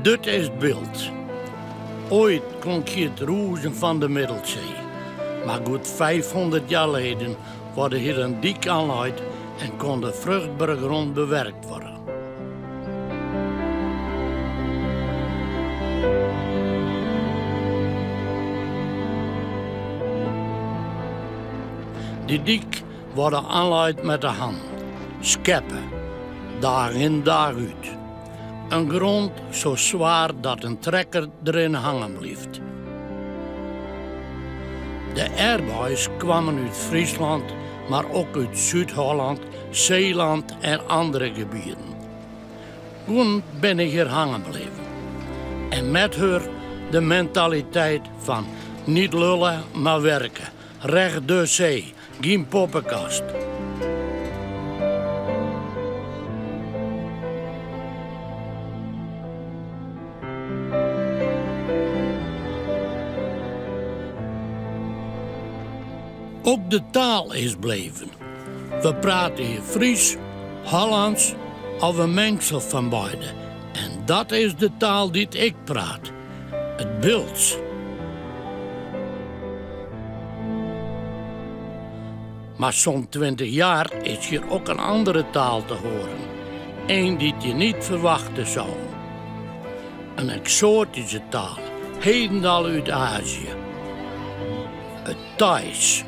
Dit is 't Bilt. Ooit klonk hier het roezen van de Middelzee. Maar goed 500 jaar geleden worden hier een dik aanleid en kon de vruchtbare grond bewerkt worden. Die dik worden aanleid met de hand. Skeppen. Dag in dag uit. Een grond zo zwaar dat een trekker erin hangen blijft. De airboys kwamen uit Friesland, maar ook uit Zuid-Holland, Zeeland en andere gebieden. Toen ben ik hier hangen gebleven. En met haar de mentaliteit van niet lullen, maar werken. Recht de zee, geen poppenkast. Ook de taal is bleven. We praten hier Fries, Hollands of een mengsel van beide. En dat is de taal die ik praat. Het Bilts. Maar zo'n 20 jaar is hier ook een andere taal te horen. Eén die je niet verwachten zou. Een exotische taal, helemaal uit Azië. Het Thais.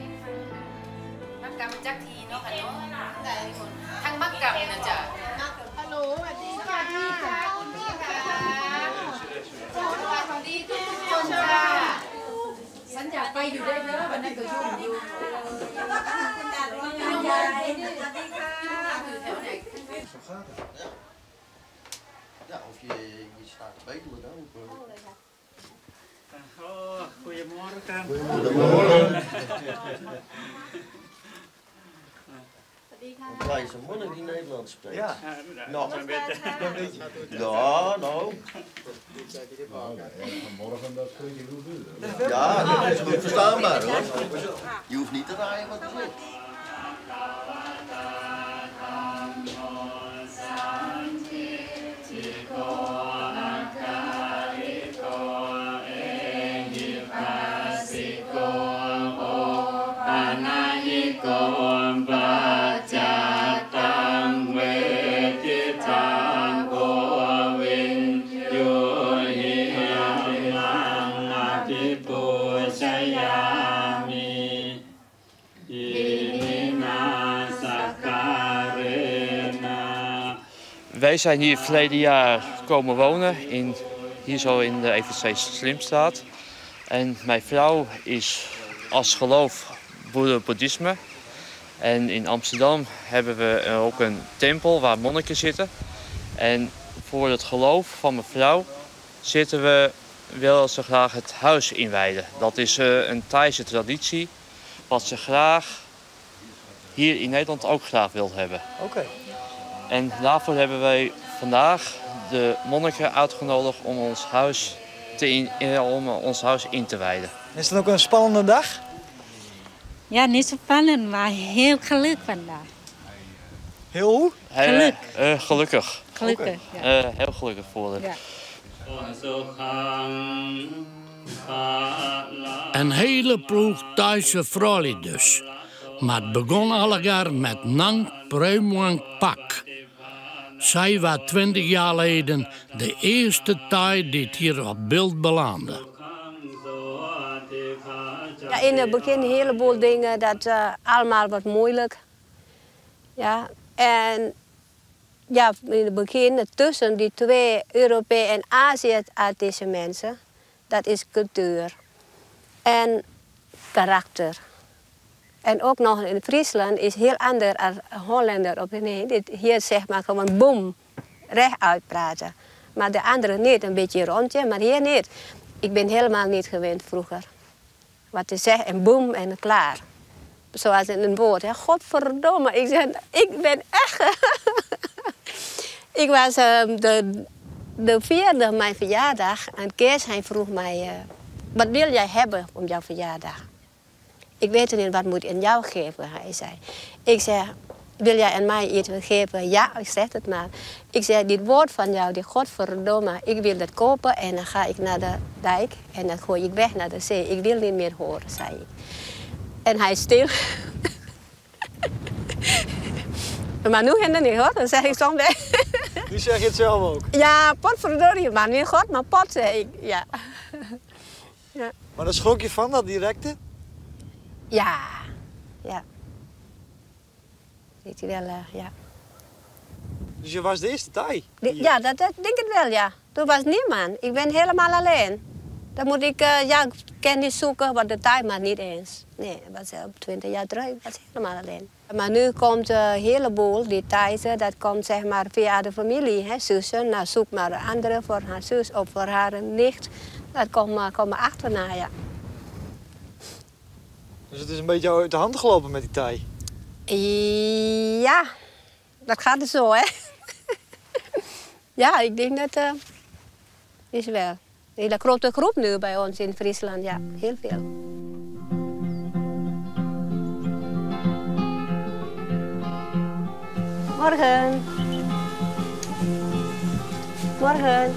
Zo gaat het. Ja. Ja, of je staat te bedelen dan. Oh, goedemorgen. Goedemorgen. Een Thaise monnik die Nederlands spreekt. Ja, Nou, een beetje. Ja, nou. Vanmorgen, dat spreek je goed uit. Ja, dat is goed verstaanbaar hoor. Je hoeft niet te raaien wat er zit. Wij zijn hier verleden jaar komen wonen, hier zo in de EVC Slimstraat. En mijn vrouw is als geloof boeddhisme. En in Amsterdam hebben we ook een tempel waar monniken zitten. En voor het geloof van mijn vrouw wil ze graag het huis inwijden. Dat is een Thaise traditie, wat ze graag hier in Nederland ook graag wil hebben. Oké. En daarvoor hebben wij vandaag de monniken uitgenodigd om ons huis in te wijden. Is het ook een spannende dag? Ja, niet zo spannend, maar heel gelukkig vandaag. Heel hoe? Geluk. Gelukkig. Gelukkig, ja. Heel gelukkig voor haar. Ja. Een hele ploeg Thaise vrouwen dus. Maar het begon allegaar met Nang Preumwang Pak. Zij was 20 jaar geleden de eerste Thai die het hier op beeld belandde. Ja, in het begin een heleboel dingen, dat allemaal wat moeilijk. Ja, en ja, in het begin tussen die twee Europese en Aziatische mensen, dat is cultuur en karakter. En ook nog in Friesland is heel anders als Hollander op nee, dit, hier zeg maar gewoon boem, rechtuit praten. Maar de anderen niet, een beetje rondje, maar hier niet. Ik ben helemaal niet gewend vroeger. Wat te zeggen en boem en klaar. Zoals in een woord, hè. Godverdomme, ik zeg, ik ben echt... Ik was de vierde mijn verjaardag en Kees hij vroeg mij, wat wil jij hebben om jouw verjaardag? Ik weet niet wat moet ik in jou geven, hij zei. Ik zei, Wil jij aan mij iets geven? Ja, ik zeg het maar. Ik zeg, dit woord van jou, die godverdomme, ik wil dat kopen en dan ga ik naar de dijk en dan gooi ik weg naar de zee. Ik wil niet meer horen, zei ik. En hij is stil. Maar nu hen niet hoor, dan zeg ik soms weg. Nu zeg je het zelf ook? Ja, potverdorie, maar niet god, maar pot, zeg ik. Ja. Ja. Maar daar schrok je van, dat directe? Ja, ja. Weet je wel, ja. Dus je was de eerste Thai? Ja, dat denk ik wel, ja. Toen was niemand. Ik ben helemaal alleen. Dan moet ik ja, kennis zoeken, want de Thai maar niet eens. Nee, dat was 20 jaar terug, ik was helemaal alleen. Maar nu komt een heleboel, die Thaisen, dat komt zeg maar via de familie, hè, zussen. Nou, zoek maar een andere voor haar zus of voor haar nicht. Dat komt achterna, ja. Dus het is een beetje uit de hand gelopen met die Thai? Ja, dat gaat dus zo, hè. Ja, ik denk dat is wel. Een hele grote groep nu bij ons in Friesland, ja, heel veel. Morgen. Morgen.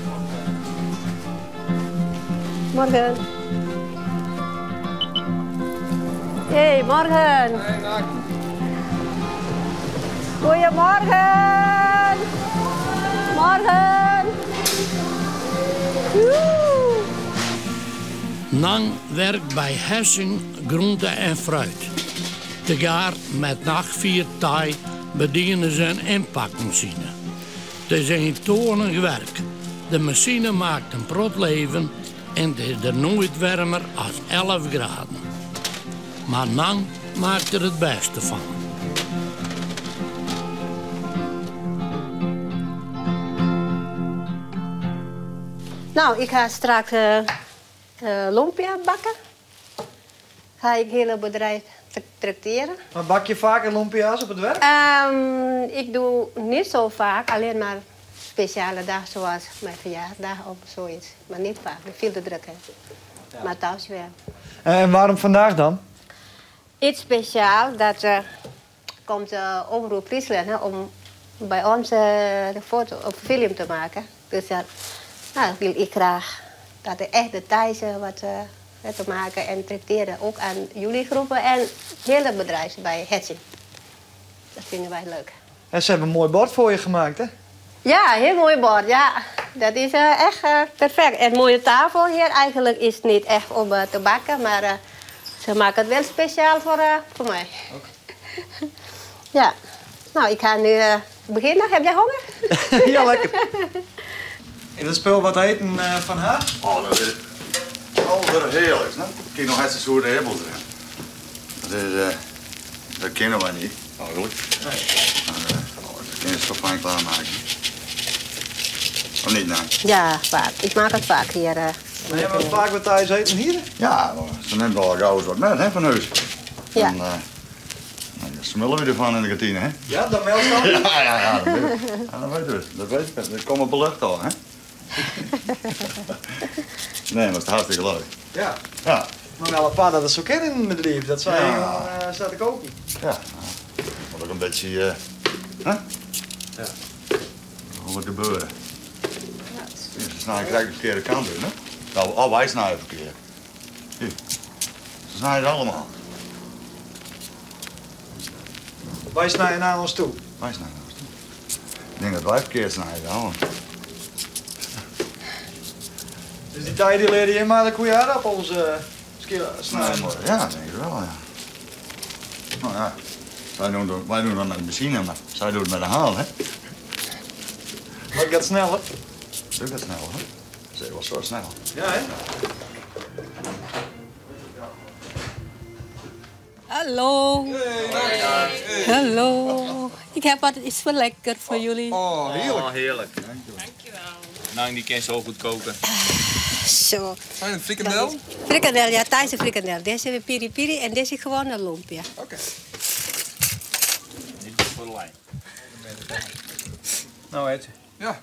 Morgen. Hey, morgen. Hey, Goedemorgen. Morgen. Woe. Nang werkt bij Hessing Groente en Fruit. Tegaar met nachtvier Thai bedienen ze een inpakmachine. Het is een toornig werk. De machine maakt een prot leven en het is er nooit warmer als 11 graden. Maar Nang maakt er het beste van. Nou, ik ga straks lumpia bakken. Ga ik het hele bedrijf tracteren. Maar bak je vaker lumpia's op het werk? Ik doe niet zo vaak, alleen maar speciale dagen zoals mijn verjaardag of zoiets. Maar niet vaak, veel te druk. Hè. Ja. Maar thuis wel. En waarom vandaag dan? Iets speciaal, dat komt Omroep Friesland, hè, om bij ons de foto of film te maken. Dus dat nou, wil ik graag dat de echte Thaisen wat te maken en tracteren. Ook aan jullie groepen en het hele bedrijf bij Hessing. Dat vinden wij leuk. En ze hebben een mooi bord voor je gemaakt, hè? Ja, heel mooi bord, ja. Dat is echt perfect. En mooie tafel hier. Eigenlijk is het niet echt om te bakken, maar ze maken het wel speciaal voor mij. Okay. Ja. Nou, ik ga nu beginnen. Heb jij honger? Ja, lekker. En dat spul wat eten van haar? Oh, dat is allerheerlijk, hè? Kijk nog eens hoe de hebels erin. Dat is, dat kennen wij niet, eigenlijk. Nee. Maar, dat kun je zo fijn klaarmaken. Of niet, nou? Ja, vaak. Ik maak het vaak hier. Maar jij maakt vaak wat thuis eten hier? Ja, ze neemt wel gauw eens wat met, hè, van huis. Ja. En, nou, daar smullen we ervan in de kantine, hè? Ja, dat meldt dan? Ja, ja, ja. Dat weet, ja, dat weten we. Dat weet ik. Dat komt op de lucht al, hè? Nee, maar het is hartstikke leuk. Ja. Ja. Maar wel een paar dat het zo kennen in het bedrijf. Dat zij ja. gewoon staat te koken. Ja. Moet ook een beetje, hè? Ja. Wat moet gebeuren? Ja. Ze snijden krijgen de verkeerde kant in, hè? Nou, oh, wij snijden verkeerd. Hier. Ze snijden het allemaal. Wij snijden naar ons toe? Wij snijden naar ons toe. Ik denk dat wij verkeerd snijden, hoor. Dus die tijd die leerde je maar de koeien aardappels snijden? Nee, ja, denk ik wel, ja. Nou ja, wij doen dat met de machine, maar zij doen het met de hand, hè. Maar het gaat sneller. Het gaat sneller, hè. Dat is wel zo snel. Ja, hè? Hallo. Hey, Hallo. Ik heb wat iets voor lekker voor jullie. Oh, heerlijk. Oh, heerlijk. Dankjewel. Dankjewel. Nou, die kan zo goed koken. Zo. Zijn het frikandel? Frikandel, ja, Thaise frikandel. Deze is piri piri en deze is gewoon een lumpia. Oké. Okay. Niet voor de lijn. Nou, Ed. Ja.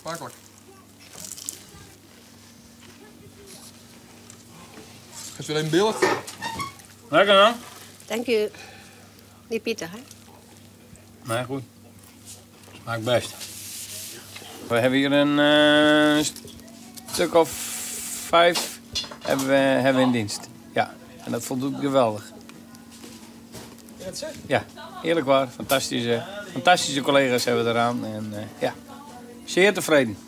Makkelijk. Geef jullie een beeld? Lekker, hè? Dank u. Die pita, hè? Nee, goed. Smaakt best. We hebben hier een stuk of vijf hebben we in dienst. Ja, en dat voldoet geweldig. Ja, eerlijk waar. Fantastische, fantastische collega's hebben we eraan. En ja, zeer tevreden.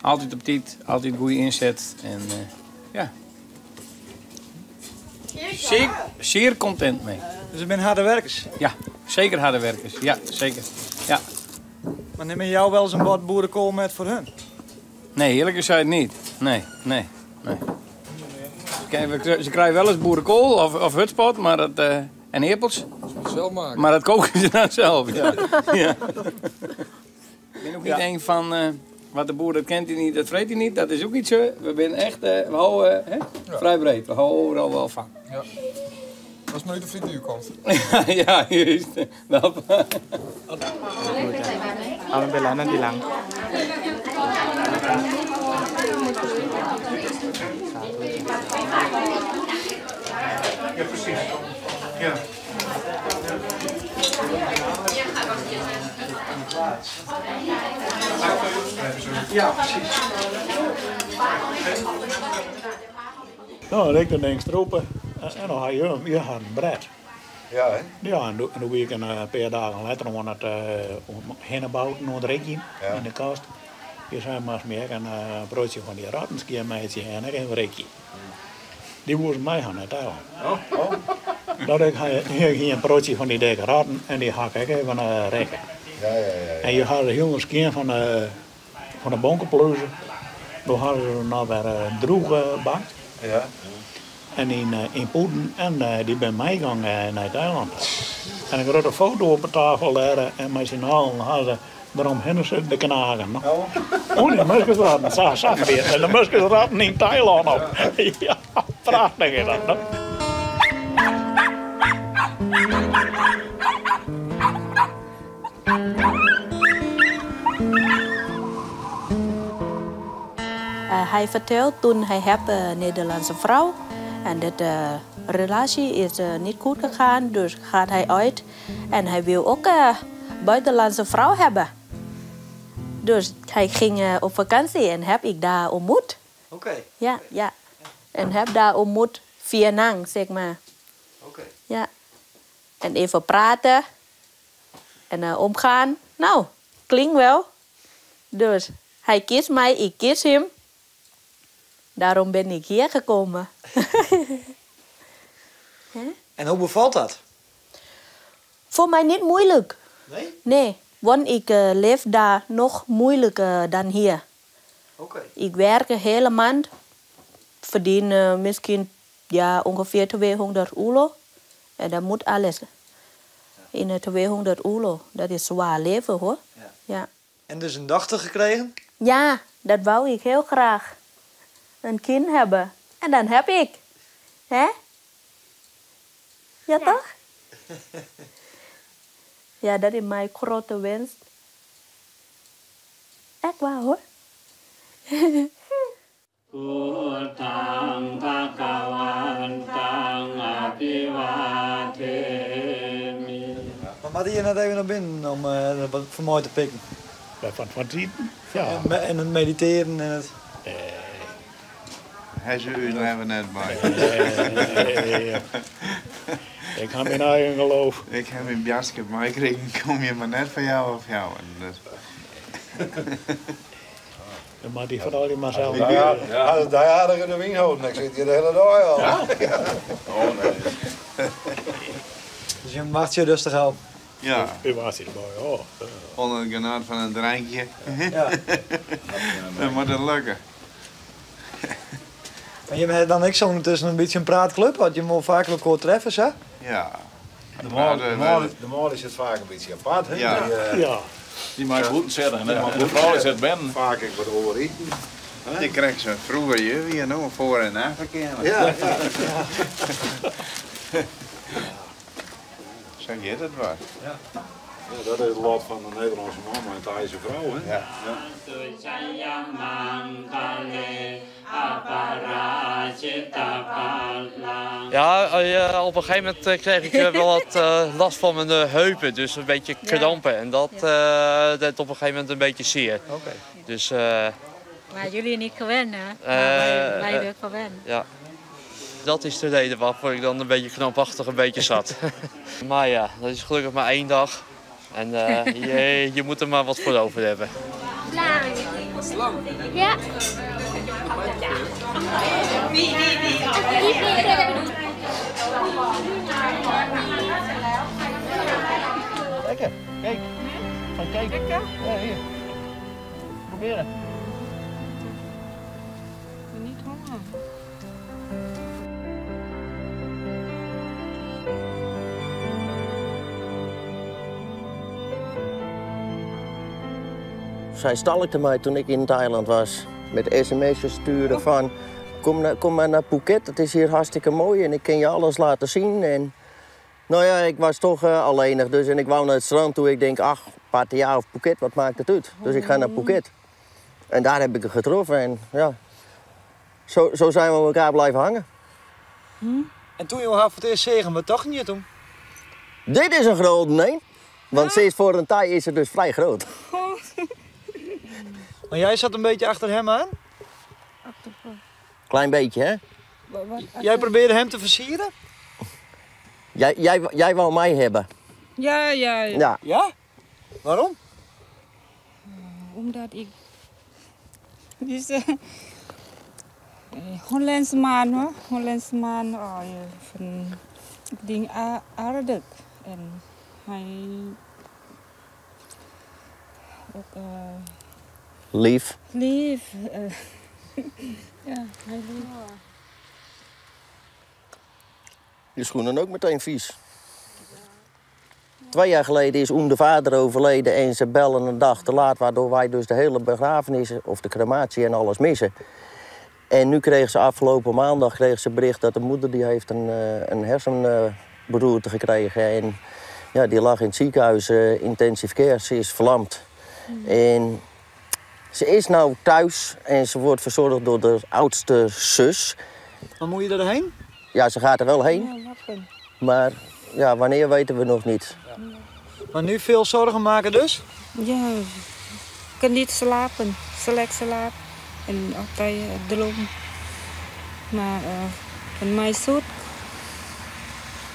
Altijd op tijd, altijd goede inzet. En ja, zeer, zeer content mee. Dus het zijn harde werkers? Ja, zeker harde werkers. Ja, zeker. Ja. Maar neem je jou wel eens een bord boerenkool met voor hun? Nee, eerlijk gezegd niet. Nee, nee, nee. Kijk, ze krijgen wel eens boerenkool of hutspot, maar dat, en eerpels. Dat moet je zelf maken. Maar dat koken ze dan zelf, ja. Ja. Ik ben ook niet een van, wat de boer dat kent hij niet, dat vreet hij niet. Dat is ook iets zo. We zijn echt, we houden, hè? Ja. Vrij breed. We houden overal wel van. Ja. Als het maar uit de frituur komt. Ja, juist. Dat. Ja, precies. Ja. Ja, precies. Nou, ik dan denk stropen en dan ga je je had een bret. Ja, hè? Ja, en toen ben ik een paar dagen later aan het hennebouwen, aan het rekje in de kast. Je zei maar meer een broodje van die rattenskiermeidje en ik een rekje. Die moest mij gaan naar Thailand. Oh, oh. Dat ik hier een broodje van die dikke ratten en die hak ik even rekken. Ja. En je had een hele skin van de bonkenpluizen. Toen hadden ze nog weer droeg bakt. Ja. En in Poeden en die ben mij gang naar Thailand. En ik had een foto op de tafel daar en met z'n allen hadden ze eromheen zitten de knagen. No. Oh. Oh, die muskusratten, zag je. En de muskusratten in Thailand op. Ja, prachtig is dat. No? Hij vertelt toen hij heeft een Nederlandse vrouw en dat de relatie is niet goed gegaan, dus gaat hij uit en hij wil ook een buitenlandse vrouw hebben. Dus hij ging op vakantie en heb ik daar ontmoet. Oké. Ja, ja. En heb daar ontmoet via Nang, zeg maar. Oké. Ja. En even praten en omgaan. Nou, klinkt wel. Dus hij kiest mij, ik kies hem. Daarom ben ik hier gekomen. Hè? En hoe bevalt dat? Voor mij niet moeilijk. Nee? Nee, want ik leef daar nog moeilijker dan hier. Oké. Ik werk de hele maand, verdien misschien ongeveer 200 euro. En dat moet alles. In de 200 euro, dat is zwaar leven hoor. Ja. Ja. En dus een dochter gekregen? Ja, dat wou ik heel graag. Een kind hebben. En dan heb ik. Hè? Ja, toch? Ja, dat is mijn grote wens. Echt waar hoor. Maar moet je net even naar binnen om wat voor mooi te pikken? Van het eten? Ja. En het mediteren en het... Nee. Hij is u hebben net bij. Nee. Ik heb mijn eigen geloof. Ik heb een jasje, maar ik kreeg, kom je maar net van jou of jou. En dus... Dan moet die vooral die maar zelf. Ja, ja. Als daar aardig in de wien houden, ik zit hier de hele dag al. Ja? Oh nee. Dus je wacht je rustig op. Ja. U was hier bij, oh. Onder het genot van een drankje. Ja. Dan moet het lukken. Maar je hebt dan ik zo ondertussen een beetje een praatclub, want je moet vaak elkaar treffen, hè? Ja. De man is het vaak een beetje apart, hè? Ja. Die, Ja. Die maakt boeten zetten en Die maakt de vrouw zit binnen. Vaak ik wat over eten. Je krijgt zo'n vroeger je weer nog voor- en na verkeer. Ja, ja. Zo gaat het wel. Ja. Ja, dat is het lot van de Nederlandse man met een Thaise vrouw, hè? Ja. Ja, op een gegeven moment kreeg ik wel wat last van mijn heupen. Dus een beetje krampen. En dat deed op een gegeven moment een beetje zeer. Oké. Dus, Maar jullie niet gewend, hè? Wij wel gewend. Ja. Dat is de reden waarvoor ik dan een beetje krampachtig een beetje zat. Maar ja, dat is gelukkig maar 1 dag. En je moet er maar wat voor over hebben. Slang. Ja. Lekker, kijk. Van kijk. Ja, hier. Proberen. Ik ben niet honger. Zij stalkte mij toen ik in Thailand was. Met sms'jes sturen van, kom maar naar Phuket, het is hier hartstikke mooi en ik kan je alles laten zien. En, nou ja, ik was toch alleenig dus en ik wou naar het strand toe. Ik denk, ach, Pattaya of Phuket, wat maakt het uit? Dus ik ga naar Phuket. En daar heb ik haar getroffen en ja, zo zijn we elkaar blijven hangen. En toen je haar voor het eerst zegen, wat dacht je toen? Dit is een grote nee, want ze is voor een Thai is ze dus vrij groot. Maar jij zat een beetje achter hem aan? Klein beetje, hè? Jij probeerde hem te versieren? Jij wou mij hebben. Ja, ja, ja. Ja. Ja? Waarom? Omdat ik... Deze Hollandse man, hoor. Hollandse man, oh, ja, van, ik denk aardig. En hij ook Lief. Lief. Ja, hij lief. Je schoenen ook meteen vies. 2 jaar geleden is Oem de vader overleden en ze bellen een dag te laat, waardoor wij dus de hele begrafenis of de crematie en alles missen. En nu kreeg ze afgelopen maandag bericht dat de moeder die heeft een hersenberoerte gekregen. En ja, die lag in het ziekenhuis, intensive care, ze is verlamd. En ze is nou thuis en ze wordt verzorgd door de oudste zus. Maar moet je erheen? Ja, ze gaat er wel heen. Ja, maar ja, wanneer weten we nog niet. Ja. Maar nu veel zorgen maken dus? Ja, ik kan niet slapen. Slecht slaap. En altijd droom. Maar van mijn zus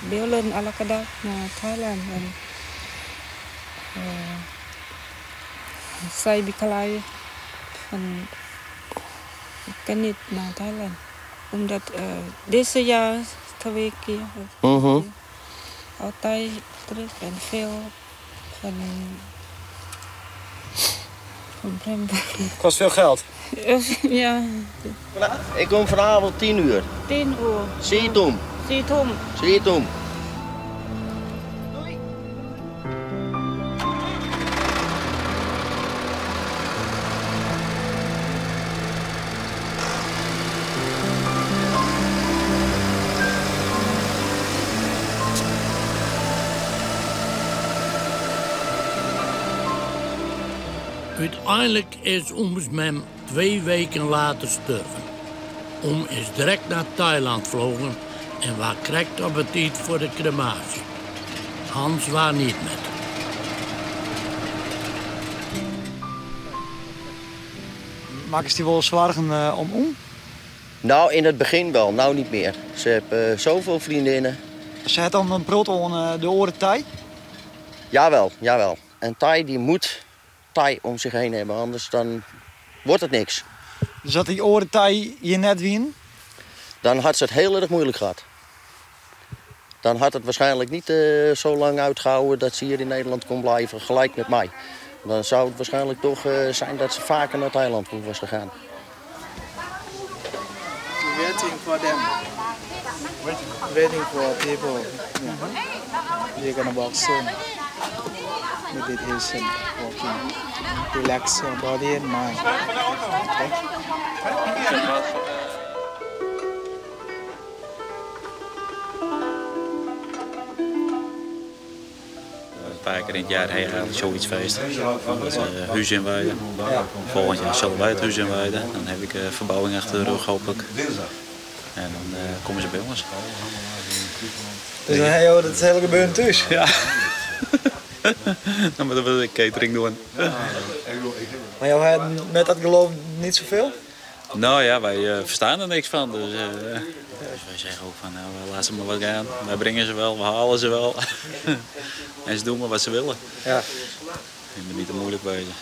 bellen elke dag naar Thailand. En zij begeleiden. Van, ik kan niet naar Thailand. Omdat deze jaar 2 keer. Altijd terug en veel van Kost veel geld? Ja. Ik kom vanavond 10 uur. 10 uur. Zie je toen. Zie je toen. Zie je toen. Uiteindelijk is Oems mem 2 weken later sterven. Oem is direct naar Thailand vlogen en waar krijgt op het tijd voor de crematie. Hans was niet met. Maken ze die wel zorgen om Oem? Nou, in het begin wel, nou niet meer. Ze hebben zoveel vriendinnen. Ze heeft dan een prot aan de oren Thai? Jawel, jawel. En Thai die moet Thai om zich heen hebben, anders dan wordt het niks. Dus dat die oren Thai je net wien? Dan had ze het heel erg moeilijk gehad. Dan had het waarschijnlijk niet zo lang uitgehouden dat ze hier in Nederland kon blijven, gelijk met mij. Dan zou het waarschijnlijk toch zijn dat ze vaker naar Thailand was gegaan. Waiting for them. Waiting for people. Yeah. We're gonna walk soon. Meditation, walking. Relax your body and mind. Okay? paar kear yn it jaar ha je eigentlik soiets feest. Dat we hús inwijden. Folgjend jaar sille wy it hús inwijden. Dan ha ik ferbouwing achter de rug hooplik. En dan komme se by ons. Dus dan ha jo it hiele gebeuren thús? Ja. Dan moatte we de catering doen. Maar jo ha met dat geloof niet zoveel? Nou ja, wy ferstean der niks fan. Dus, dus wy sizze ook fan, nou, laat se mar wat gean. Wy bringe se wel, we halen se wel. En se doen mar wat se wille. Ja. Ik bin niet te moeilijk wêze.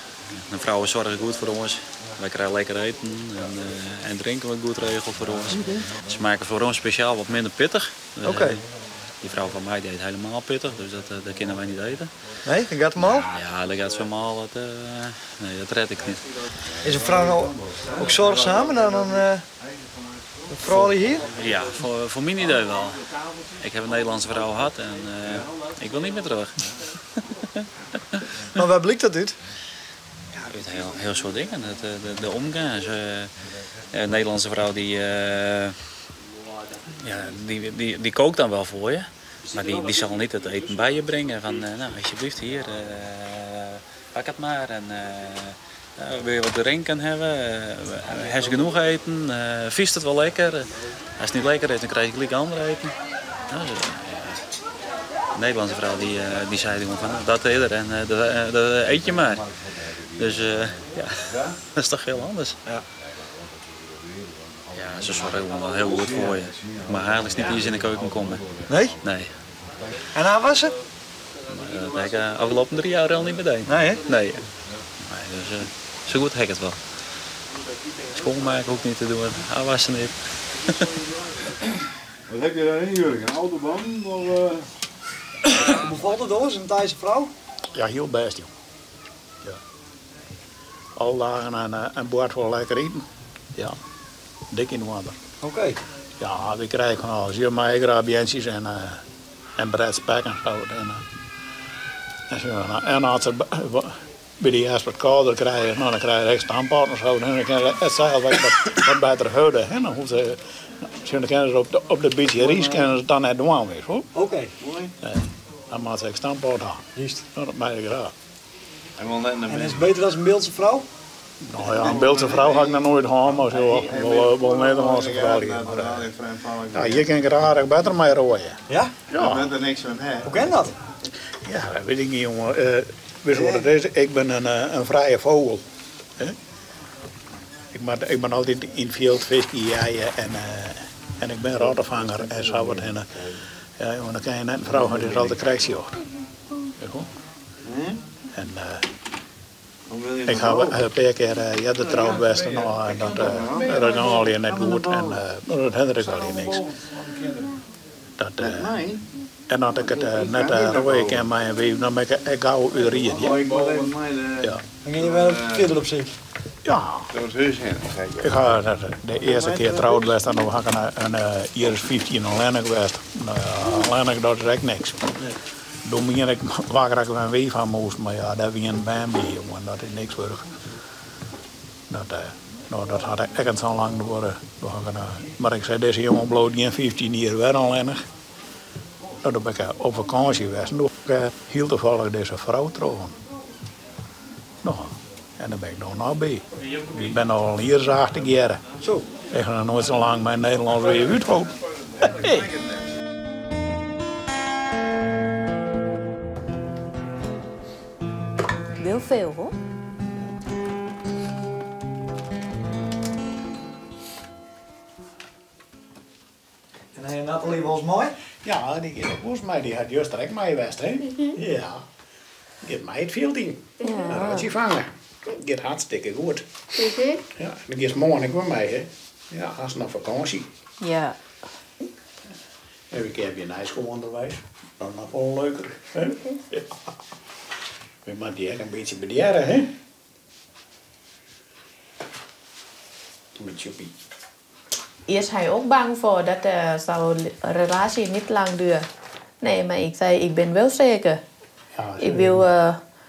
De vrouwen zorgen goed foar ons. Wy krije lekker eten en drinken wordt goed regeld foar ons. Se meitsje foar ons spesjaal wat minder pittich. Oké. Dy frou fan my dy eet hielendal pittich, dus dat kinne wy net ite. Nee, dat giet mâl? Ja, dat giet sa mâl. Dat, nee, dat red ik net. Is in frou no ek soarchsumer dan in froulju hjir? Ja, foar myn idee wol. Ik ha in Nederlânske frou hân en ik wol net mear terug. Mar wêr blykt dat út? Ja, út hiel, hiel soad dingen. De omgang. In Nederlânske frou dy, ja, dy kookt dan wol foar je. Mar dy sil net it iten by je bringe. Fan, nou, alsjeblieft, hjir, pak it mar. En wil je wat drinken hawwe? Ha se genoch iten? Fynst it wol lekker? As it net lekker is, dan krije je gelyk ander iten. Nou, dus, de Nederlânske frou dy sei gewoan fan, dat is der en dat eet je mar. Dus ja, dat is toch hiel anders. Ja. Ja, se soargje gewoan wol hiel goed foar je. Mar eigentlik net iens yn de keuken komme. Nee? Nee. En ôfwasse? Dat ha ik ôfgelopen 3 jaar al net mear dien. Nee, hè? Nee. Nee, dus sa goed ha ik it wol. Skoanmeitsje hoech ik net te dwaan, ôfwasse net. Wat ha je dêryn, Jurgen? Een autobaan? Of, Hoe befalt it oars, in Thaise frou? Ja, hiel bêst, jong. Ja. Alle dagen in bord fol lekker iten. Ja, dik yn oarder. Oké. Ja, wy krije fan alles. Je meie graach beantsjes en bret spek en sa. En, zo. En as se by de earst wat kâlder krije, nou, dan krije je ek stamppot en sa. En dan kinne se it sels wat better hâlde. Hè. Dan hoecht se, dan kinne se op de bytsje rys kinne se it dan net dwaan, witst wol. Oké. Nee, dan moatte se ek stamppot ha. Juist. Nou, dat mei ik graach. En is it better as in Bildtse frou? Nou ja, in Bildtse frou ha ik noch noait hân, mar wol, wol in Nederlânske frou. Ja, hjir kin ik aardich better mei roaie. Ja? Ja. Hoe kin dat? Ja, dat wit ik net, jongen. Witst wat it is? Ik bin in frije fûgel. Hè? Ik moat altyd yn it fjild fiskje, jeie en ik bin rottefanger en sa wat hinne. Ja, jongen, dan kin je net in frou ha dy't altyd krekt sjocht. En ik ha in pear kear earder troud west en dat dat gong allegear net goed en dat hindere ik allegear niks. Dat, en as ik it net roaie kin mei in wiif, dan bin ik ek gau út ried. Ja. Dan gean je wer fierder op syk. Ja. Ik ha de earste kear troud west en dan ha ik in jier as 15 allinnich west. Nou ja, allinnich dat is ek niks. Doe mien ik wakker dat ik in wiif ha moast, mar ja, dêr wienen bern by, jongen, dat is niks wurdich. Dat, no, dat hat ek net sa lang duorre. Mar ik sei, dizze jonge bliuwt gjin 15 jier wer allinnich. No, doe bin ik op fakânsje west en doe ha ik hiel tafallich dizze frou troffen. No, en dêr bin ik no noch by. Ik bin al in jier as acht tegearre. Zo. Ik ha noch noait sa lang mei in Nederlânsk wiif útholden. Wel veel hoor. En ha je Nathalie wolris mei? Ja, dy giet ek wolris mei. Dy hat juster ek mei west, hè? Ja. Giet mei it fjild yn. In rotsje fange. Giet hartstikke goed. Ja, dan giest moarn ek wer mei, hè? Ja, hast noch fakânsje. Ja. En we keapje nij skoan-ûnderweis. Dat is noch wol leuker, hè? Ja. We moatte dy ek in bytsje bedjerre, hè? Met Tjoepie. Eerst hij ook bang voor dat zou relatie niet lang duren. Nee, maar ik zei, ik ben wel zeker. Ik wil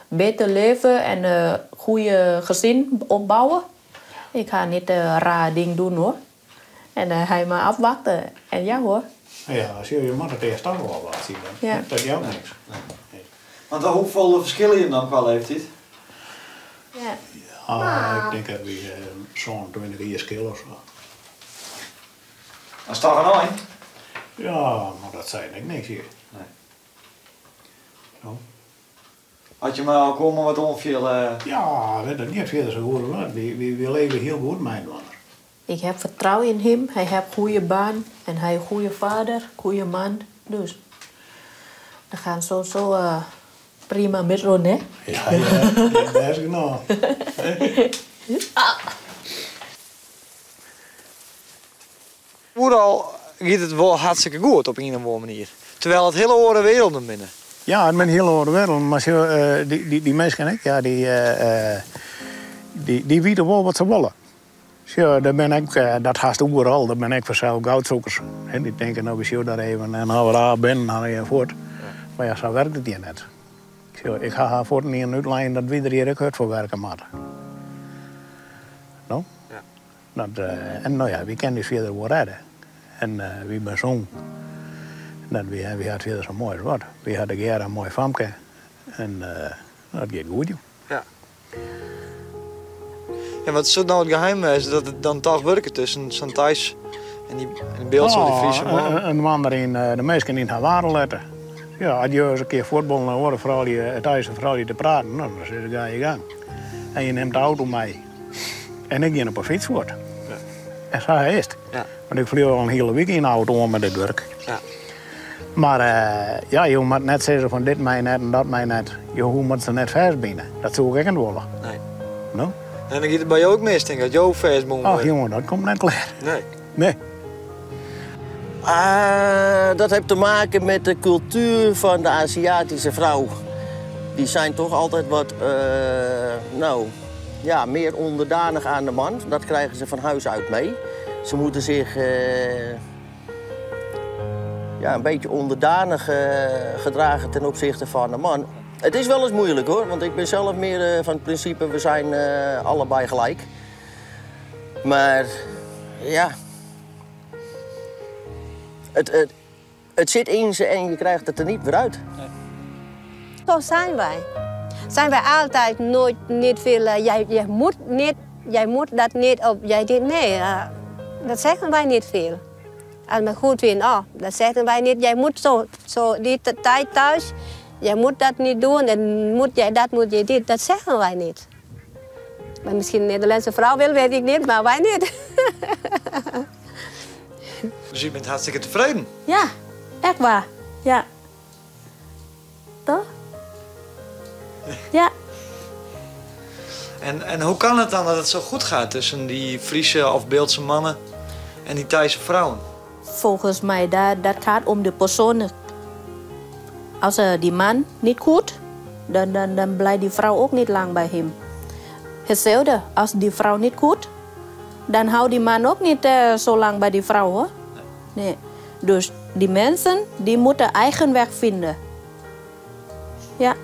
beter leven en een goede gezin opbouwen. Ik ga niet raar ding doen hoor. En hij maar afwachten. En ja hoor. Ja, zie je, je moat it earst toch wol wat sjen. Ja. Dat jout niks. Want hoefolle ferskille jim dan kwa leeftiid? Ja. Ah, ik tink dat wy 27 jier skille of sa. Dat is toch in ein? Ja, mar dat seit ek niks hjir. Nee. No. As je mei elkoar mar wat oanfiele. Ja, dat giet fierder sa goed as wat. Wy leve hiel goed mei-inoar. Ik heb vertrouwen in hem. Hij heeft goede baan en hij is een goede vader, goede man. Dus we gaan zo, zo prima met Ron, hè? Ja, ja, bêst genôch. Ah. Oeral giet it wol hartstikke goed op ien of oare manier. Terwijl it hiele oare werelden binne. Ja, it binne hiele oare werelden. Mar sjoch, dy minsken ek, ja, dy witte wol wat se wolle. Sjoch, der binne ek, dat hast oeral, der binne ek fansels goudzoekers. Dy tinke, no, we sjogge dat even en as we der ôf binnen, dan gean we fuort. Mar ja, sa werkt it hjir net. Sjoch, ik ha har fuorten útlein dat wy der hjir ek hurd foar werke moatte. No? Dat, en no ja, wy kinne ús fierder wol rêde. En wy binne sûn. Dat wy, wy ha it fierder sa moai as wat. Wy ha tegearre in moai famke. En dat giet goed, joh. Ja. En wat soe no it geheim wêze dat it dan toch wurket tusken sa'n Thais en dy Bildtse of dy Friese man? Oh, inoar yn de minsken yn har waarde litte. Ja, as je ris in kear fuotballe en oare froulju, Thaise froulju te praten, no, dan sizze se ga je gang. En je nimt de auto mei. En ik gean op 'e fyts fuort. En sa is it. Want ik fleau al in hiele wike yn 'e auto oan mei dit wurk. Mar ja, jo moatte net sizze fan dit mei net en dat mei net. Jo moatte se net fêstbine. Dat soe ik ek net wolle. Nee. No? En dan giet it by jo ek mis, tink ik, as jo fêstbûn wurde. Ach jonge, dat komt net klear. Nee. Nee. Ah, dat heeft te maken met de cultuur van de Aziatische vrouw. Die zijn toch altijd wat, nou, ja, meer onderdanig aan de man. Dat krijgen ze van huis uit mee. Ze moeten zich ja, een beetje onderdanig gedragen ten opzichte van de man. Het is wel eens moeilijk hoor, want ik ben zelf meer van het principe we zijn allebei gelijk. Maar ja, het zit in ze en je krijgt het er niet weer uit. Zo zijn wij. Zijn wij altijd nooit niet veel, jij moet niet, jij moet dat niet of jij dit. Nee, dat zeggen wij niet veel. Als we goed vinden, oh, dat zeggen wij niet. Jij moet zo die tijd thuis, jij moet dat niet doen en moet jij dat, moet jij dit. Dat zeggen wij niet. Maar misschien een Nederlandse vrouw wil, weet ik niet, maar wij niet. Dus je bent hartstikke tevreden? Ja, echt waar. Ja. Toch? Ja. En hoe kan het dan dat het zo goed gaat tussen die Friese of Bildtse mannen en die Thaise vrouwen? Volgens mij dat gaat om de persoon. Als die man niet goed, dan blijft die vrouw ook niet lang bij hem. Hetzelfde, als die vrouw niet goed, dan houdt die man ook niet zo lang bij die vrouw, hoor. Nee. Dus die mensen, die moeten eigen weg vinden. Ja.